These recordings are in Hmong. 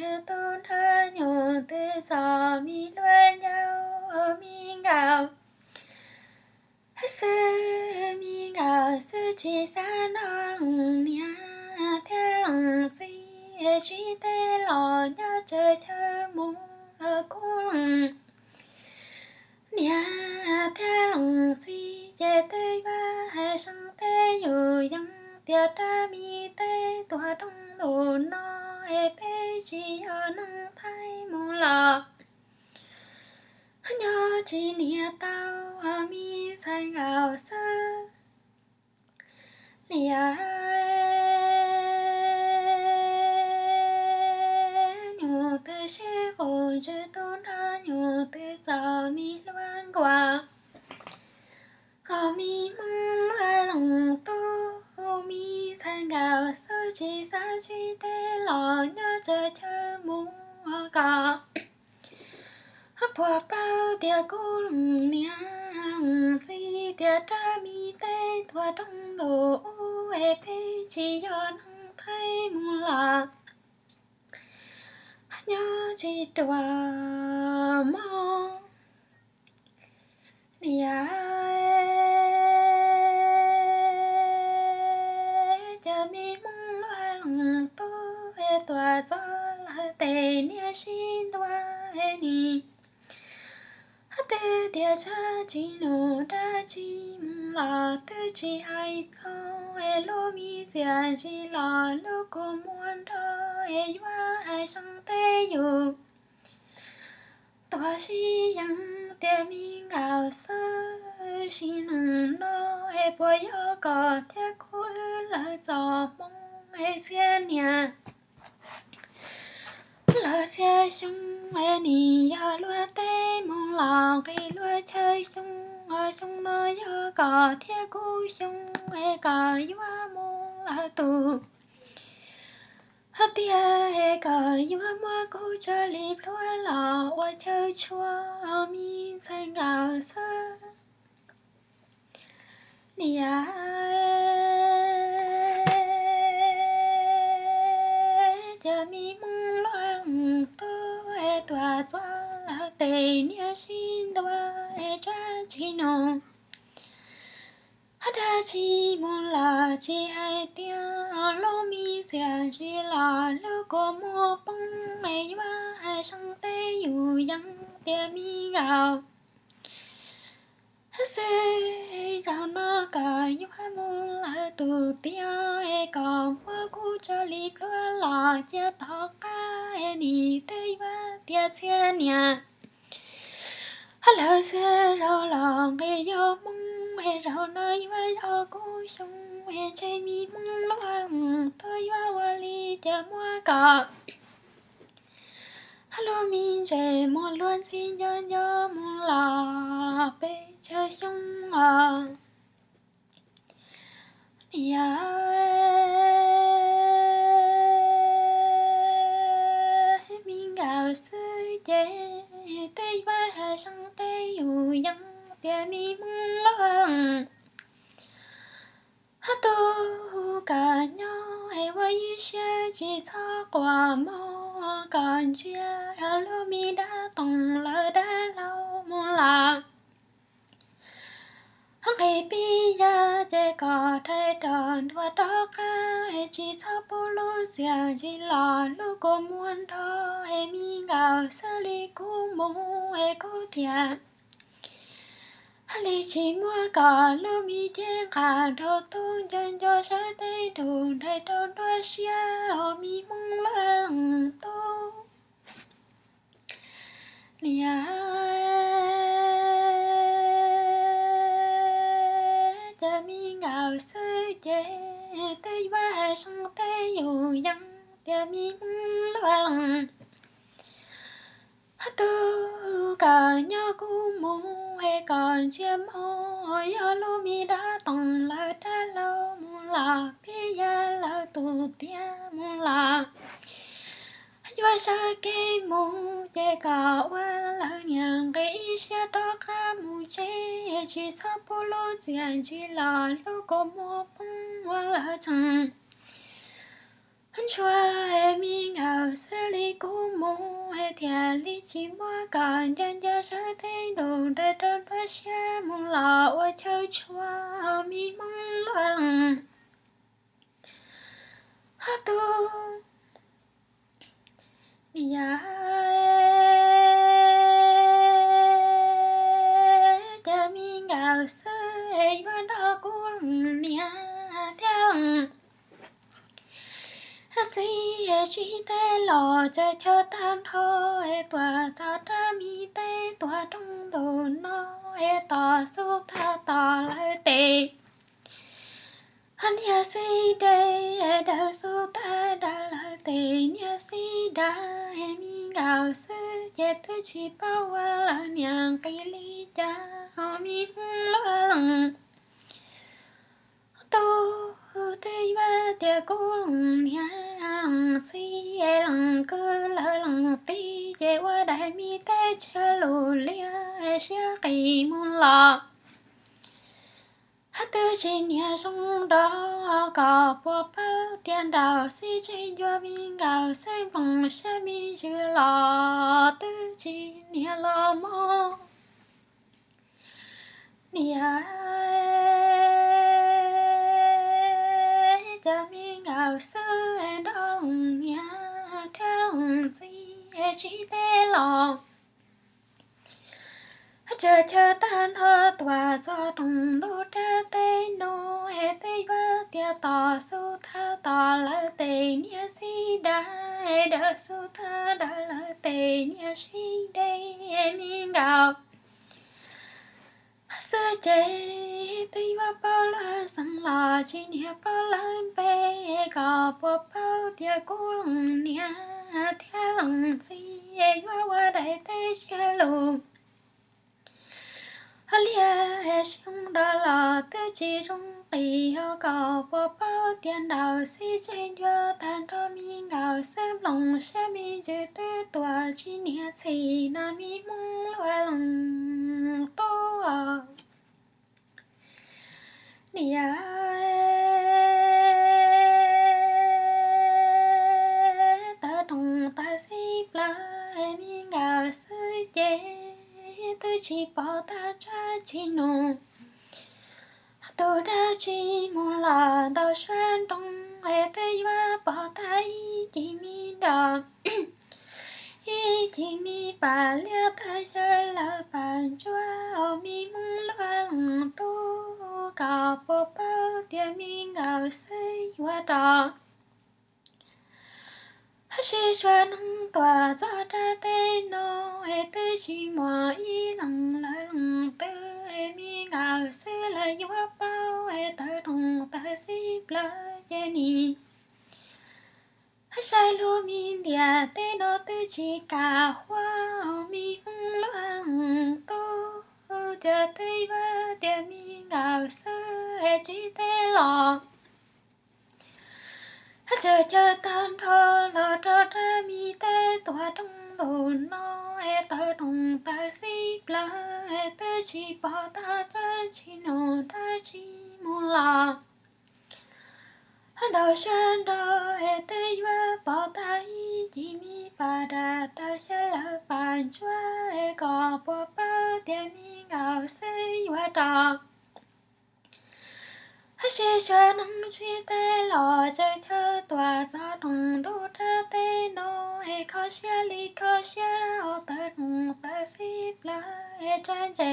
tub nrog nyuj twb txom, me hluas nraug me nkauj xwb, me nkauj xwb tsis xav nrog leej niam thiab leej txiv, tsis tej los nyob tsawv chaw mus los kuj leej niam thiab leej txiv ces twb yuav hais seev teb yus yees tias rab me teb tuag rooj ntuj no es peb tsis yog neeg Thaib mus los nyob tsis niam tau, me ntxhais nkauj xwb. Niam, nyuj twb sib qus ntswg, tub nrog nyuj twb txom, me hluas nraug, o me hmoob luag leej tub, me ntxhais nkauj xwb tsis xav, tsis tej los nyob tsawv chaw mus kom puas paub tias kuv leej niam leej txiv tias rab me teb tuag rooj ntuj ub es peb tsis yog neeg Thaib mus los nyob tsis ruam mog. Niam, cas me hmoob luag leej tub tuam txog lawv tes niam sib ntua nim twb tias tsab tsis num dab tsi mus los twb tsis hais txog es lub me ntxias ntsis los lub kua muag nrog es yuav hais seev teb yus tuam sib yees tias me nkauj xwb, sim neej no es puas yog koj thiab kuv wb lawv txoj hmoo es txhiab niam lawv txhiab xyoo es nim yog luag teb mus los nqis luag chaw xyoo, xyoo no yog koj thiab kuv xyoo es koj yuav mus lawv tus tiag es koj yuav muab kuv tso li plhuav los ua chaw tshua, me ntxhais nkauj xwb. Niam, cas me hmoob luag tub tuam txog lawv tes niam sib ntua es tsab tsis num dab tsi mus los tsis hais tias lub me ntxias ntsis los lub kua muag poob es yuav hais seev teb yus yees tias me nkauj xwb, zaum no koj yuav mus lawv tus tiag es koj muab kuv tso li plhuav los cia tom qab es nim twb yuav tias txhiab niam lawv txhiab zaus los nqis yog hmoo es zaum no yuav yog kuv xyoo es ntshe me hmoob luag tub yuav ua li cas muab koj lub me ntses muag luag ntxhi nco nco mus los peb chaw xyoo os. Niam, me nkauj xwb ces twb yuav hais seev teb yus yees tias me hmoob luag tub, koj nyob es ua ib siab tsis txhob quaj mog, koj ntsia lub me dab toog lawv dab laug mus los nqis pib yaj ces koj rhais rog nruas rov qab es tsis txhob pub lub ntxias ntsis los lub kua muag nrog es me nkauj xwb li kuv mus es kuv thiaj li tsis muab koj lub me cev nqa rau tub nco nco sawv teb nrug nraim rau nruab siab os me hmoob luag leej tub. Niam, cas me nkauj xwb ces twb yuav hais seev teb yus yees tias me hmoob luag leej tub, koj nyob kuv mus es koj ntsia mog, yog lub me dab toog lawv dab laug mus los pib yaj lawv tus tiag mus los yuav sawv kev mus ces koj ua lawv niam nqis ib siab rov qab mus tsev, tsis txhob pub lub ntxias ntsis los lub kua muag poob ua lawv tseem Ntshua me nkawm xwb li kuv mus thiaj li tsis muab kom nco nco sawv teb nrug nrawm rau nruab siab mus los ua chaw tshua me Hmoob luaj leej. Ho tus niam yau cas me nkawm xwb yuav nrog kuv leej niam thiab leej txiv tsis teb los caij chaw tag nrho tuaj txog rab me teb tuaj rooj ntug no es tos xub thawj tos lawv tes. Ho niag xib de dawm xub thawj dawm lawv tes, niag xib de me nkawm xwb ces twb tsis paub ua lawv niam nqis li cas ho me Hmoob luaj leej. Tus twb yuav tias kuv leej niam leej txiv leej kwv lawv leej tij ces ua daim me teb tshiab lug liab siab qis mus los. Hab twb tsis niag zoo nrov kom puas paub tias nraum xib tseem ncua me nkawm xwb nplooj siab me ntsws los twb tsis niag los mob. Niam yau cas me nkawm xwb nrog leej niam thiab leej txiv tsis teb los. Tsaws chaw tag nrho tuaj txog rooj ntug rab teb no es twb yuav tias tos xub thawj tos lawv tes, niag xib de dawm xub thawj dawm lawv tes, niag xib de me nkawm xwb ces twb yuav paub lawv xeem los tsis niag paub lawv npe, kom puas paub tias kuv leej niam thiab leej txiv yuav ua daim teb tshiab lug liab siab nrov los twb tsis zoo qis, ho kom puas paub tias nraum xib tseem ncua tag nrho me nkawm xwb nplooj siab me ntsws twb tuaj tsis niag txhim no me Hmoob luaj leej tub. Niam tawv rooj tawv xib plawv me nkawm xwb ces twb tsis pom tag tsab tsis nug. Tus dab tsi mus los ntau suab nroo es twb yuav pom tag ib ceg me nroj, ib ceg me pas liab tawg xyaw lawv pas ntsuab, me Hmoob luaj leej tub, kom puas paub tias me nkawm xwb yuav rov sib sua neeb tuaj txog rab teb no es twb tsis muaj ib leej lawv leej twg, me nkawm xwb lawv yuav paub es tawv rooj tawv xib plawv ces nim saib lub me ntiaj teb no twb tsis kam huab, me Hmoob luaj leej tub, cas twb yuav tias me nkawm xwb es tsis teb los. Tsaws chaw tag nrho los rau rab me teb tuaj rooj ntug no es tawv rooj tawv xib plawv es twb tsis pom tag tsab tsis nug dab tsi mus los ntau suab nroj es twb yuav pom tag ib ceg me pas daj tawg xyaw lawv pas ntsuab es kom puas paub tias me nkawm xwb yuav rov sib sua neeb sib teb los tsaws chaw tuaj txog rooj ntug rab teb no es kho siab li kho siab, tawv rooj tawv xib plawv es tsab ntse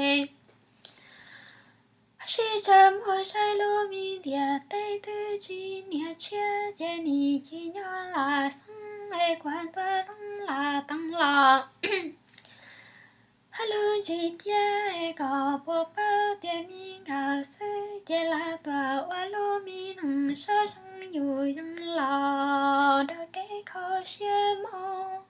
sib tsa muag saib lub me ntiaj teb twb tsis niag tshiab ces nim chim nyob lam xeeb es kuv ntua rooj lam teev los hab lub ntsis ciab es kom puas paub tias me nkawm xwb ces lam tuaj ua lub me neej sab xeeb yus yeej los dawm kev kho siab mob.